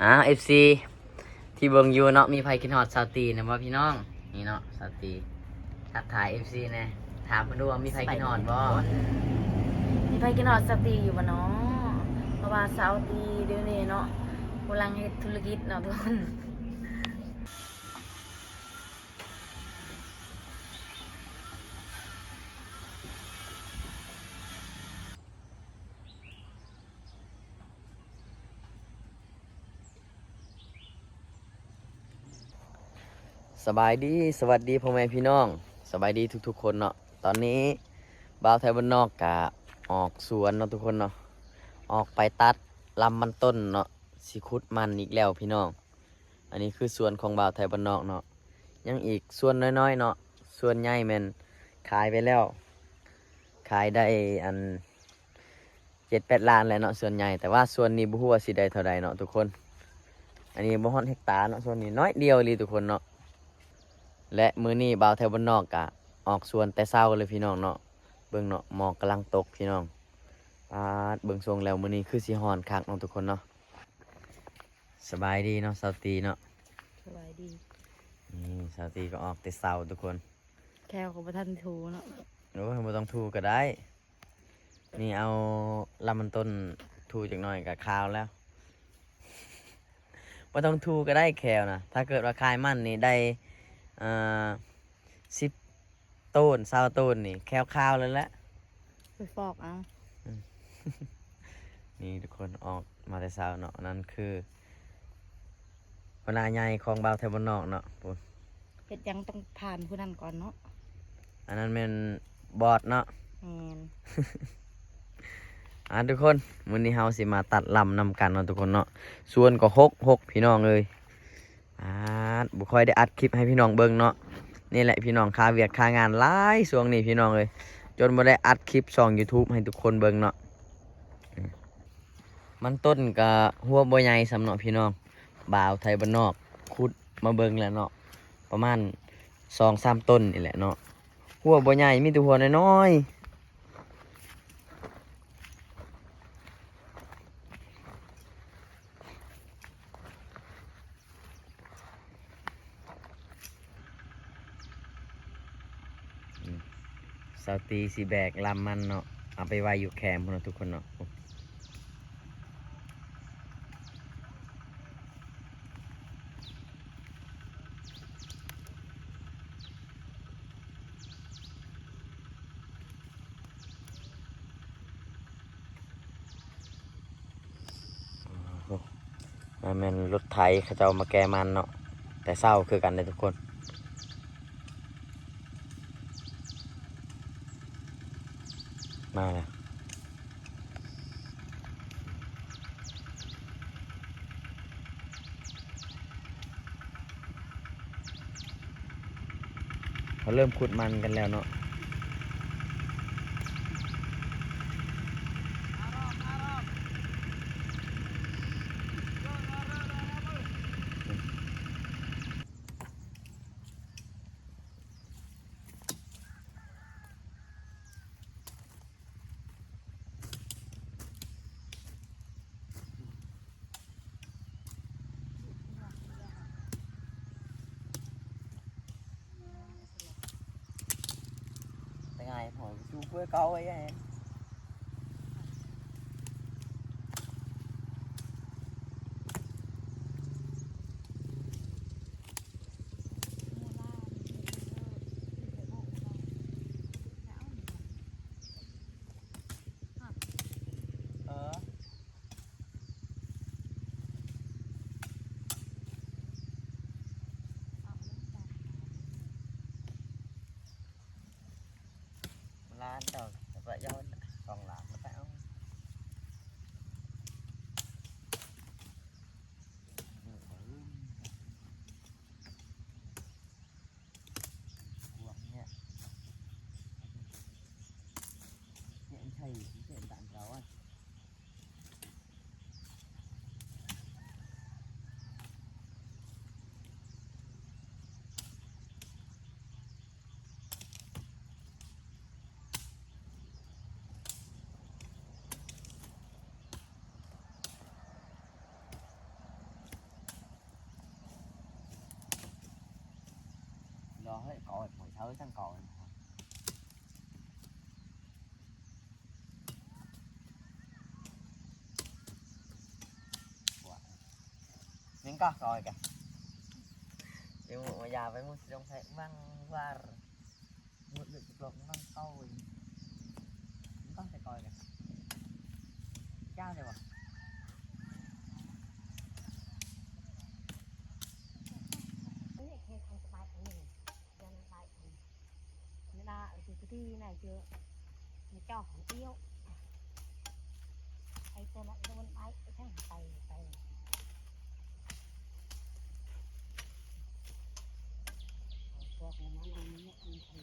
ອ້າວ ເອັຟຊີ ທີ່ເບິ່ງຢູ່ເນາະ ມີໃຜຄິດຮອດສາວຕີແດ່ບໍ່ພີ່ນ້ອງ? ນີ້ເນາະ ສາວຕີ ທັກທາຍ ເອັຟຊີ ແດ່ ຖາມເພິ່ນດູວ່າມີໃຜຄິດຮອດບໍ່? ມີໃຜຄິດຮອດສາວຕີຢູ່ບໍ່ເນາະ? ເພາະວ່າສາວຕີດຽວນີ້ເນາະ ກຳລັງເຮັດທຸລະກິດເນາະທຸກຄົນ. ສະບາຍດີ ສະຫວັດດີພໍ່ແມ່ພີ່ນ້ອງ ສະບາຍດີທຸກໆຄົນເນາະ. ຕອນນີ້ບ່າວໄທບ້ານນອກກະອອກສວນເນາະທຸກຄົນເນາະ ອອກໄປຕັດລຳມັນຕົ້ນເນາະ ຊິຂຸດມັນອີກແລ້ວພີ່ນ້ອງ. ອັນນີ້ຄືສວນຂອງບ່າວໄທບ້ານນອກເນາະ ຍັງອີກສວນນ້ອຍໆເນາະ ສ່ວນໃຫຍ່ແມ່ນຂາຍໄປແລ້ວ ຂາຍໄດ້ອັນ ເຈັດແປດລ້ານແຫຼະເນາະ ສ່ວນໃຫຍ່ ແຕ່ວ່າສ່ວນນີ້ບໍ່ຮູ້ວ່າຊິໄດ້ເທົ່າໃດເນາະທຸກຄົນ. ອັນນີ້ບໍ່ຮອດເຮັກຕາເນາະ ສ່ວນນີ້ນ້ອຍດຽວອີ່ຫຼີທຸກຄົນເນາະ. ແລະ ມື້ນີ້ບ່າວໄທບ້ານນອກກະອອກສວນແຕ່ເຊົ້າເລີຍພີ່ນ້ອງເນາະ. ເບິ່ງເນາະ ໝອກກຳລັງຕົກພີ່ນ້ອງ. ປາດ ເບິ່ງຊົງແລ້ວມື້ນີ້ຄືຊິຮ້ອນຄັກເນາະທຸກຄົນເນາະ. ສະບາຍດີເນາະ ສາວຕີເນາະ. ສະບາຍດີ. ນີ້ສາວຕີກໍອອກແຕ່ເຊົ້າທຸກຄົນ. ແຂ້ວກໍບໍ່ທັນຖູເນາະ. ໂອ້ຍ ບໍ່ຕ້ອງຖູກໍໄດ້. ນີ້ເອົາລຳມັນຕົ້ນຖູຈັກໜ້ອຍກໍຂາວແລ້ວ. ບໍ່ຕ້ອງຖູກໍໄດ້ແຂ້ວນະ. ຖ້າເກີດວ່າຂາຍມັນນີ້ໄດ້ ເອີ ສິບໂຕນ ຊາວໂຕນນີ້ ແຂ້ວຂາວເລີຍແຫຼະ. ໄປຟອກເອົາ. ອືມ ນີ້ທຸກຄົນ ອອກມາແຕ່ເຊົ້າເນາະ. ອັນນັ້ນຄືຫົວໜ້າໃຫຍ່ຂອງບ່າວໄທບ້ານນອກເນາະ. ພຸ້ນ ເຮັດຫຍັງຕ້ອງຜ່ານຜູ້ນັ້ນກ່ອນເນາະ. ອັນນັ້ນແມ່ນບອດເນາະ. ແມ່ນ. ອ່າ ທຸກຄົນ ມື້ນີ້ເຮົາຊິມາຕັດລຳນຳກັນເນາະທຸກຄົນເນາະ. ສວນກໍຮົກໆ ພີ່ນ້ອງເອີຍ. ອາດ ບໍ່ຄ່ອຍໄດ້ອັດຄລິບໃຫ້ພີ່ນ້ອງເບິ່ງເນາະ. ນີ້ແຫຼະພີ່ນ້ອງ ຄາວຽກຄາງານຫຼາຍຊ່ວງນີ້ພີ່ນ້ອງເອີຍ ຈົນບໍ່ໄດ້ອັດຄລິບຊ່ອງ YouTube ໃຫ້ທຸກຄົນເບິ່ງເນາະ. ມັນຕົ້ນກະຫົວບໍ່ໃຫຍ່ສ່ຳເນາະພີ່ນ້ອງ. ບ່າວໄທບ້ານນອກຂຸດມາເບິ່ງແລ້ວເນາະ ປະມານສອງສາມຕົ້ນນີ້ແຫຼະເນາະ. ຫົວບໍ່ໃຫຍ່ ມີແຕ່ຫົວນ້ອຍໆ. ອືມ ສາວຕີຊິແບກລຳມັນເນາະ ເອົາໄປໄວ້ຢູ່ແຄມພຸ້ນເນາະທຸກຄົນເນາະ. ໂອ້ ນັ້ນແມ່ນລົດໄຖເຂົາເຈົ້າມາແກ່ມັນເນາະ ແຕ່ເຊົ້າຄືກັນເດ້ທຸກຄົນ. ມາແລ້ວ. ເຂົາເລີ່ມຂຸດມັນກັນແລ້ວເນາະ. ລ້ານດອກ ແລ້ວກໍຍ້ອນສອງລ້ານ ແລ້ວໄປເອົາ. ກວາງເນຍ ເຫັນໄທ ເຫັນຕາມເຂົາອະ. ເ Coi, mùi thơm thơm coi. Ning kah coi kah. Dia mau ya, mau sedang saya mang war. Mut lek ceplok mang kau. Entah saya coi kah. Jangan saya, Bang. Ini kayak kan sebaik ini. Jangan baik. Nè, là từ từ đi này chưa. Nó cho hẳn yếu. Ai tên là nó vẫn bay, cái thằng bay, bay. Ủa, cái nó ăn nhẹ ăn thì.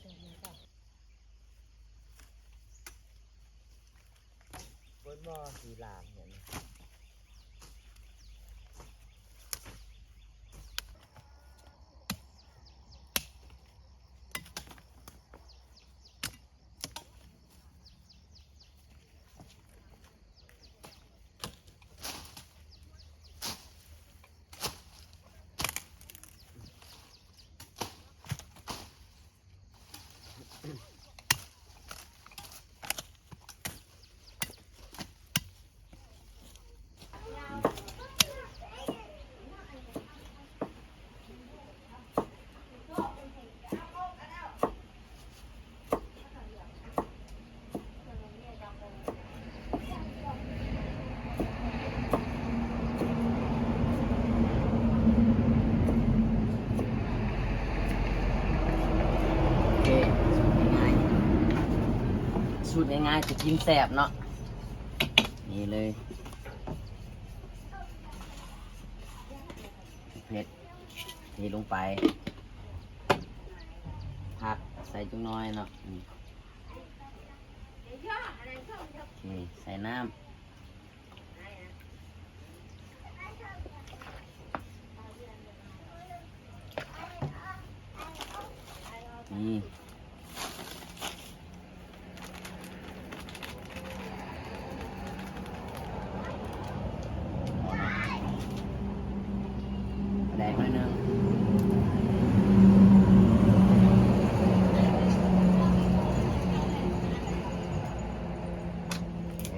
Cái nó cho. ເບິ່ງບໍ່ ທີ່ລາງເຫັນ. ໂອເຄ ສູດງ່າຍໆ ສູດງ່າຍໆ ແຕ່ກິນແຊບເນາະ. ນີ້ເລີຍ ເຜັດ ເທລົງໄປ ຜັກໃສ່ຈັກໜ້ອຍເນາະ. ນີ້ ໂອເຄ ໃສ່ນ້ຳ ນີ້ ປາແດກໜ້ອຍໜຶ່ງ. ໂອເຄ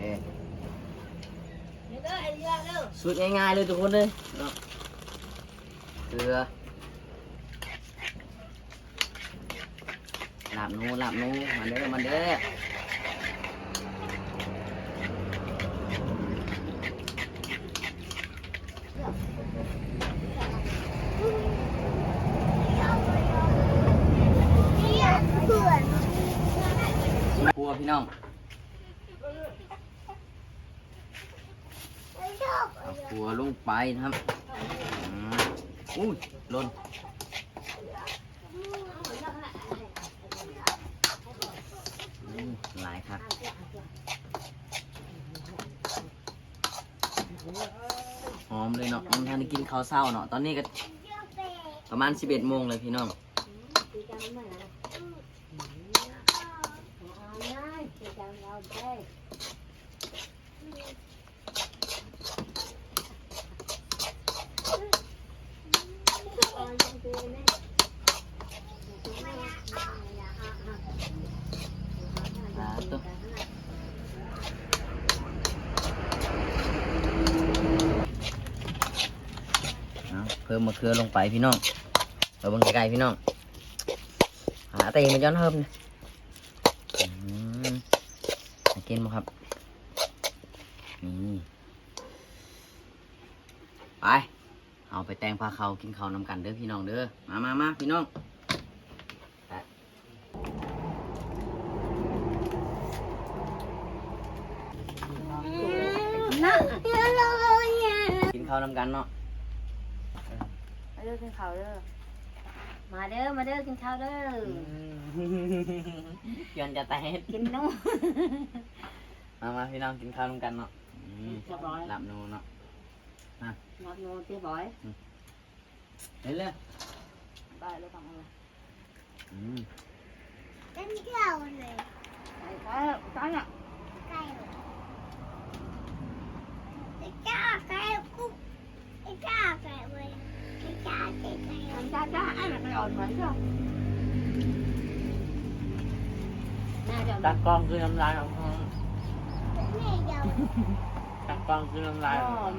ສູດງ່າຍໆເລີຍທຸກຄົນເອີຍເນາະ. ເກືອ ລາບໜູ ລາບໜູ ມາເດີ ມາເດີ. ຄົວພີ່ນ້ອງ ເອົາຂົ້ວລົງໄປນະຄັບ. ອືມ ອຸ້ຍ ຫຼົ່ນ. ອືມ ຫຼາຍຄັກ ຫອມເລີຍເນາະ. ຍັງບໍ່ທັນໄດ້ກິນເຂົ້າເຊົ້າເນາະ ຕອນນີ້ກໍປະມານສິບເອັດໂມງແລ້ວພີ່ນ້ອງ. ເອົາ ເພີ່ມມະເຂືອລົງໄປພີ່ນ້ອງ. ເອົາເບິ່ງໃກ້ໆພີ່ນ້ອງ. ອາ ເຕະມາຍ້ອນເຮີບ. ອືມ ໜ້າກິນບໍ່ຄັບ? ນີ້ ໄປ ເຮົາໄປແຕ່ງພາເຂົ້າກິນເຂົ້ານຳກັນເດີພີ່ນ້ອງເດີ. ມາ ມາ ມາ ພີ່ນ້ອງ. ກິນເຂົ້ານຳກັນເນາະ. ມາເດີ ກິນເຂົ້າເດີ. ມາເດີ ມາເດີ ກິນເຂົ້າເດີ. ອືມ ຢ້ານຈະແຕກ ກິນໜູ. ມາ ມາ ພີ່ນ້ອງ ກິນເຂົ້ານຳກັນເນາະ. ອືມ ຮຽບຮ້ອຍ ລາບໜູເນາະ. ມາ ລາບໜູຮຽບຮ້ອຍ. ອືມ ເຮັດເລີຍ ໄດ້ແລ້ວ ກຳເອົາເລີຍ. ອືມ ກິນເຂົ້າເລີຍ. ໄປ ໄປ ໄປລະ ໄປລະ. ໄປຈ້າ ໄປກຸກ ໄປຈ້າ ໄປເວີຍ ໄປຈ້າ ໄປ ໄປ ຕາກ້ອງຄືນ້ຳລາຍອອກ ຕາກ້ອງຄືນ້ຳລາຍອອກ.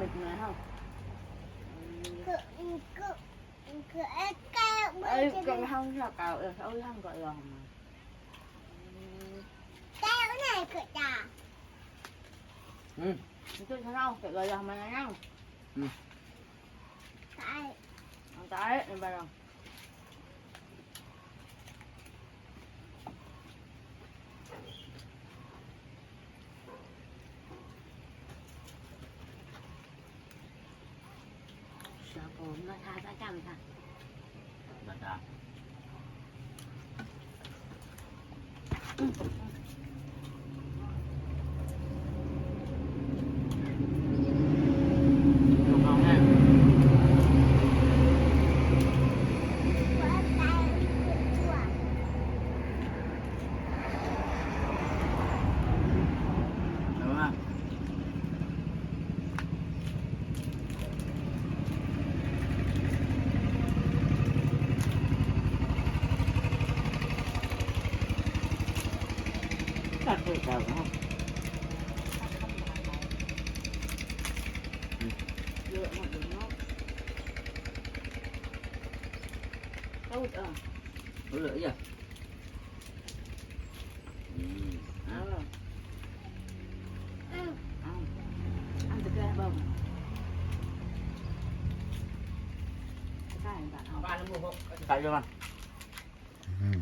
ອືມ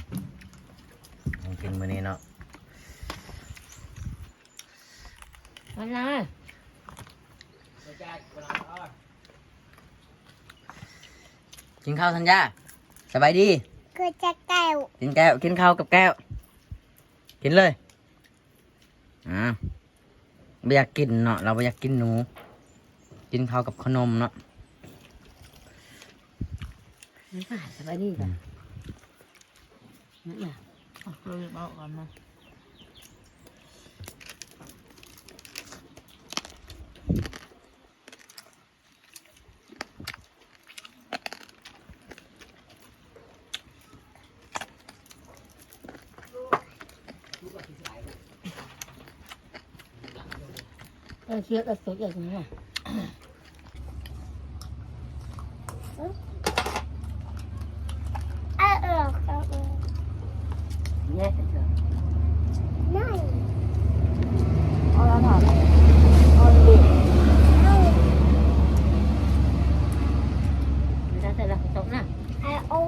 ຂອງກິນມື້ນີ້ເນາະ ມັນນະ ກິນເຂົ້າສັນຍາ ສະບາຍດີ ຄືຈະແກ້ວ ກິນແກ້ວ ກິນເຂົ້າກັບແກ້ວ ກິນເລີຍ ອາ ບໍ່ຢາກກິນເນາະ ລາວບໍ່ຢາກກິນໜູ ກິນເຂົ້າກັບຂະໜົມເນາະ ສະບາຍດີ ອືມ ນີ້ນະ ເອົາເອົາກ່ອນນະ. ເອີ ເຊືອກກະສຸກອີກນະ. ເອີ ເອີ ເອີ ເອີ ແຍກກັນເຖາະ ໄດ້ ເອົາລະຖາມ ເອົາເລີຍ ໄດ້ ໄດ້ ໄດ້ ຕົກນະ ເອົາ ເອົາ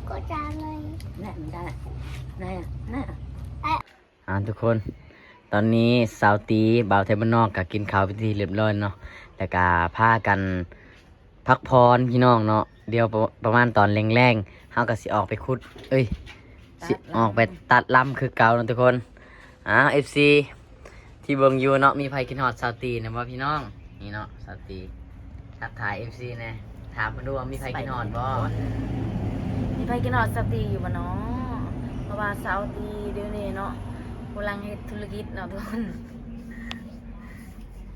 ກໍຈານເລີຍ ແນ່ ມັນໄດ້ ໄດ້ ໄດ້ ອາ ທຸກຄົນ ຕອນນີ້ສາວຕີ ບ່າວໄທບ້ານນອກ ກໍກິນເຂົ້າເປັນທີ່ຮຽບຮ້ອຍເນາະ ແລ້ວກໍພາກັນພັກຜ່ອນພີ່ນ້ອງເນາະ. ດຽວປະ ປະມານຕອນແລງໆ ເຮົາກໍຊິອອກໄປຂຸດ ເອີຍ ຊິອອກໄປຕັດລຳຄືເກົ່າເນາະທຸກຄົນ. ອ້າວ ເອັຟຊີ ທີ່ເບິ່ງຢູ່ເນາະ ມີໃຜຄິດຮອດສາວຕີແດ່ບໍ່ພີ່ນ້ອງ? ນີ້ເນາະ ສາວຕີ ທັກທາຍເອັຟຊີແດ່ ຖາມເພິ່ນດູວ່າມີໃຜຄິດຮອດບໍ່? ມີໃຜຄິດຮອດສາວຕີຢູ່ບໍ່ເນາະ? ເພາະວ່າສາວຕີດຽວນີ້ເນາະ ກຳລັງເຮັດທຸລະກິດເນາະທຸກຄົນ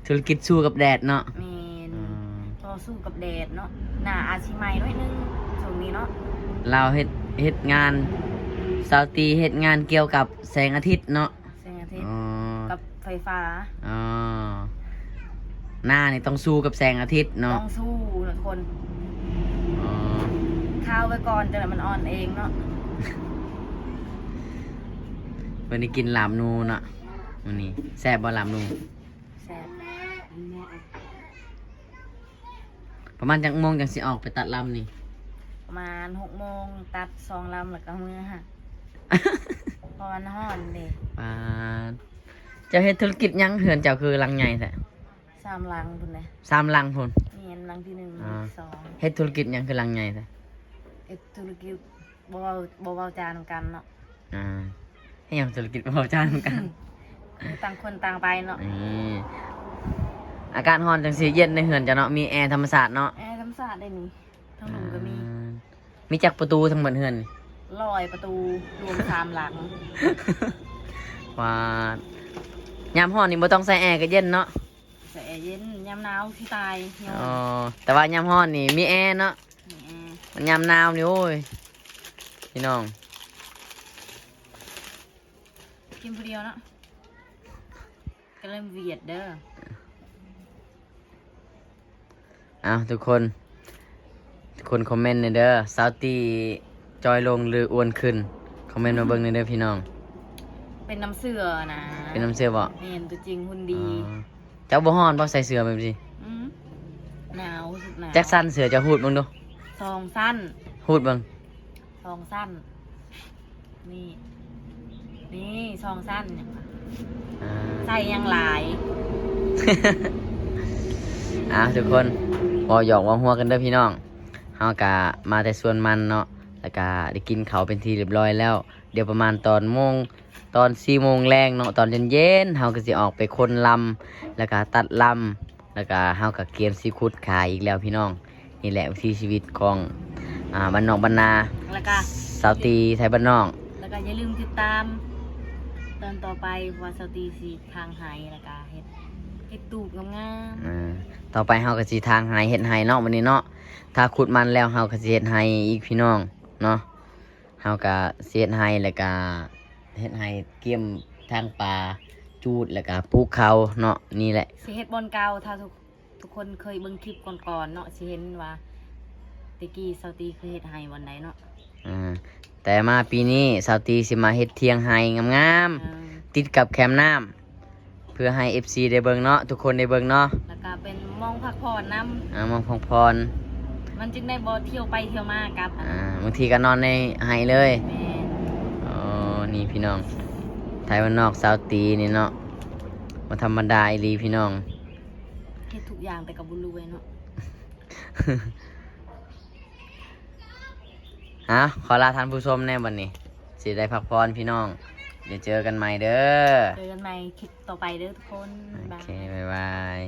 ທຸລະກິດສູ້ກັບແດດເນາະ. ແມ່ນ ອືມ ຕໍ່ສູ້ກັບແດດເນາະ ໜ້າອາດຊິໄໝ້ໜ້ອຍໜຶ່ງຊ່ວງນີ້ເນາະ. ລາວເຮັດ ເຮັດງານ ສາວຕີເຮັດງານກ່ຽວກັບແສງອາທິດເນາະ. ແສງອາທິດ ອໍ ກັບໄຟຟ້າ ອໍ ໜ້ານີ້ຕ້ອງສູ້ກັບແສງອາທິດເນາະ ຕ້ອງສູ້ເນາະທຸກຄົນ. ອໍ ຄາວໄວ້ກ່ອນ ຈັ່ງໃດມັນອ່ອນເອງເນາະ. ວັນນີ້ກິນລາບໜູເນາະ ມື້ນີ້ແຊບບໍ່ລາບໜູ? ແຊບ. ປະມານຈັກໂມງຈັ່ງຊິອອກໄປຕັດລຳນີ້? ປະມານຫົກໂມງ ຕັດສອງລຳແລ້ວກໍເມືອ ເພາະມັນຮ້ອນເດ້. ປາດ ເຈົ້າເຮັດທຸລະກິດຫຍັງ? ເຮືອນເຈົ້າຄືຫຼັງໃຫຍ່ແທ້? ສາມຫຼັງພຸ້ນເດ້. ສາມຫຼັງພຸ້ນ? ແມ່ນ ຫຼັງທີໜຶ່ງ ອໍ ທີສອງ. ເຮັດທຸລະກິດຫຍັງຄືຫຼັງໃຫຍ່ແທ້? ເຮັດທຸລະກິດ ບໍ່ເວົ້າ ບໍ່ເວົ້າຈານຳກັນເນາະ. ອ່າ ເຮັດຫຍັງທຸລະກິດບໍ່ເວົ້າຈານຳກັນ? ຕ່າງຄົນຕ່າງໄປເນາະ. ນີ້ ອາກາດຮ້ອນຈັ່ງຊີ້ເຢັນໃນເຮືອນເຈົ້າເນາະ ມີແອທຳມະຊາດເນາະ. ແອທຳມະຊາດໄດ້ນີ້ ທາງລຸ່ມກໍມີ. ອ່າ ມີຈັກປະຕູທັງໝົດເຮືອນນີ້? ຮ້ອຍປະຕູ ລວມສາມຫຼັງ. ວ່າ ຍາມຮ້ອນນີ້ບໍ່ຕ້ອງໃສ່ແອກໍເຢັນເນາະ? ໃສ່ແອເຢັນ ຍາມໜາວຊິຕາຍ. ອໍ ແຕ່ວ່າຍາມຮ້ອນນີ້ມີແອເນາະ. ມີແອ. ຍາມໜາວນີ້ ໂອ້ຍ ພີ່ນ້ອງ ກິນຜູ້ດຽວເນາະ ກະເລີ່ມວຽດເດີ. ເອົາ ທຸກຄົນ ທຸກຄົນຄອມເມັນແດ່ເດີ ສາວຕີຈ່ອຍລົງ ຫຼື ອ້ວນຂຶ້ນ ຄອມເມັນມາເບິ່ງແດ່ເດີພີ່ນ້ອງ. ເປັນນຳເສື້ອນະ ເປັນນຳເສື້ອບໍ? ແມ່ນ ຕົວຈິງຫຸ່ນດີ. ອໍ ເຈົ້າບໍ່ຮ້ອນບໍ່ໃສ່ເສື້ອແບບນີ້? ອືມ ໜາວ ຮູ້ສຶກໜາວ. ຈັກຊັ້ນເສື້ອເຈົ້າ ຮູດເບິ່ງດູ. ສອງຊັ້ນ ຮູດເບິ່ງ. ສອງຊັ້ນ ນີ້ ນີ້ສອງຊັ້ນ ຫຍັງວະ ອ່າ ໃສ່ຫຍັງຫຼາຍ. ອ່າ ທຸກຄົນ ເວົ້າຫຍອກເວົ້າຫົວກັນເດີພີ່ນ້ອງ. ເຮົາກະມາແຕ່ສວນມັນເນາະ ແລ້ວກະໄດ້ກິນເຂົ້າເປັນທີ່ຮຽບຮ້ອຍແລ້ວ. ດຽວປະມານຕອນໂມງ ຕອນສີ່ໂມງແລງເນາະ ຕອນເຢັນໆ ເຮົາກະຊິອອກໄປຄົນລຳ ແລ້ວກະຕັດລຳ ແລ້ວກະເຮົາກະກຽມຊິຂຸດຂາຍອີກແລ້ວພີ່ນ້ອງ. ນີ້ແຫຼະວິຖີຊີວິດຂອງ ອ່າ ບ້ານນອກບ້ານນາ ແລ້ວກະ ສາວຕີໄທບ້ານນອກ. ແລ້ວກະຢ່າລືມຕິດຕາມຕອນຕໍ່ໄປ ເພາະວ່າສາວຕີຊິຖາງໄຮ່ ແລ້ວກະເຮັດ ເຮັດຕູບງາມໆ. ອ່າ ຕໍ່ໄປເຮົາກະຊິຖາງໄຮ່ ເຮັດໄຮ່ເນາະ ມື້ນີ້ເນາະ. ຖ້າຂຸດມັນແລ້ວ ເຮົາກະຊິເຮັດໄຮ່ອີກພີ່ນ້ອງເນາະ. ເຮົາກະຊິເຮັດໄຮ່ ແລ້ວກະເຮັດໄຮ່ກຽມທາງປ່າຈູດ ແລ້ວກະປູກເຂົ້າເນາະ. ນີ້ແຫຼະ ຊິເຮັດບ່ອນເກົ່າ ຖ້າທຸກ ທຸກຄົນເຄີຍເບິ່ງຄລິບກ່ອນໆເນາະ ຊິເຫັນວ່າແຕ່ກີ້ສາວຕີເຄີຍເຮັດໄຮ່ບ່ອນໃດເນາະ. ອ່າ ແຕ່ມາປີນີ້ສາວຕີຊິມາເຮັດຖຽງໄຮ່ງາມໆ ເອີ ຕິດກັບແຄມນ້ຳ ເພື່ອໃຫ້ເອັຟຊີໄດ້ເບິ່ງເນາະ ທຸກຄົນໄດ້ເບິ່ງເນາະ. ແລ້ວກະເປັນໝ່ອງພັກຜ່ອນນຳ ອ່າ ໝ່ອງພັກຜ່ອນ ມັນຈຶ່ງໄດ້ບໍ່ທ່ຽວໄປທ່ຽວມາກັບ ອ່າ ບາງທີກະນອນໃນໄຮ່ເລີຍ. ແມ່ນ. ອໍ ນີ້ພີ່ນ້ອງ ໄທບ້ານນອກສາວຕີນີ້ເນາະ ບໍ່ທຳມະດາອີ່ຫຼີພີ່ນ້ອງ. ເຮັດທຸກຢ່າງແຕ່ກະບໍ່ລວຍເນາະ. ເອົາ ຂໍລາທ່ານຜູ້ຊົມແດ່ບັດນີ້ ຊິໄດ້ພັກຜ່ອນພີ່ນ້ອງ. ດຽວເຈີກັນໃໝ່ເດີ ເຈີກັນໃໝ່ຄລິບຕໍ່ໄປເດີທຸກຄົນ. ໂອເຄ ບາຍບາຍ.